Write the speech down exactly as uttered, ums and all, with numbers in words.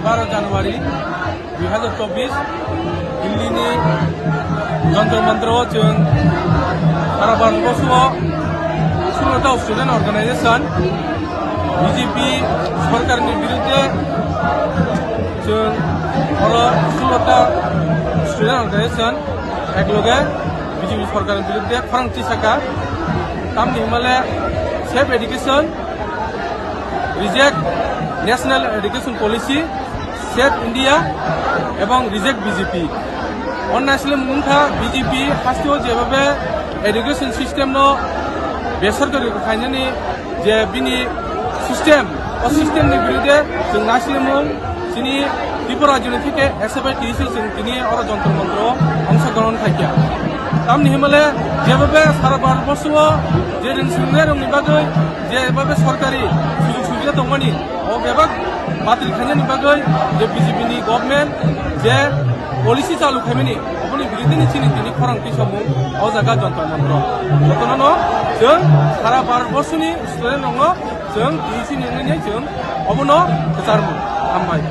Baro January dui hazar chobbish, Delhi ni Jantar Mantar o chwng sara Bharat borso o sulota student organization B J P sorkar ni birudde chwng oro sulota student organization ekloge B J P sorkar ni birudde khorang tisaka, tamni himale Safe Education, Reject National Education Policy, Save India ebong Reject B J P. Onnasle mungkha B J P hasteo jebhabe education system no besorkari khainani je bini system, o system ni birudde chwng nasle mung chini Tripura rajyoni theke S F I T C chwng tini oro Jantar Mantar o ongsogron khaikha. Tamni himale jebhabe sara Bharat borso o je ring swrwngnairokni bagwi jebhabe sorkari sujog subida tongmani, o bebak batil khainani bagwi je B J P ni government je policy chalu khaimani, oboni birudini chini tini khorang tisamung o jaga Jantar Mantar o. Jotono no chwng sara Bharat borso ni student rokno chwng tini chini wngwi chwng obono kwcharmung. Hambai.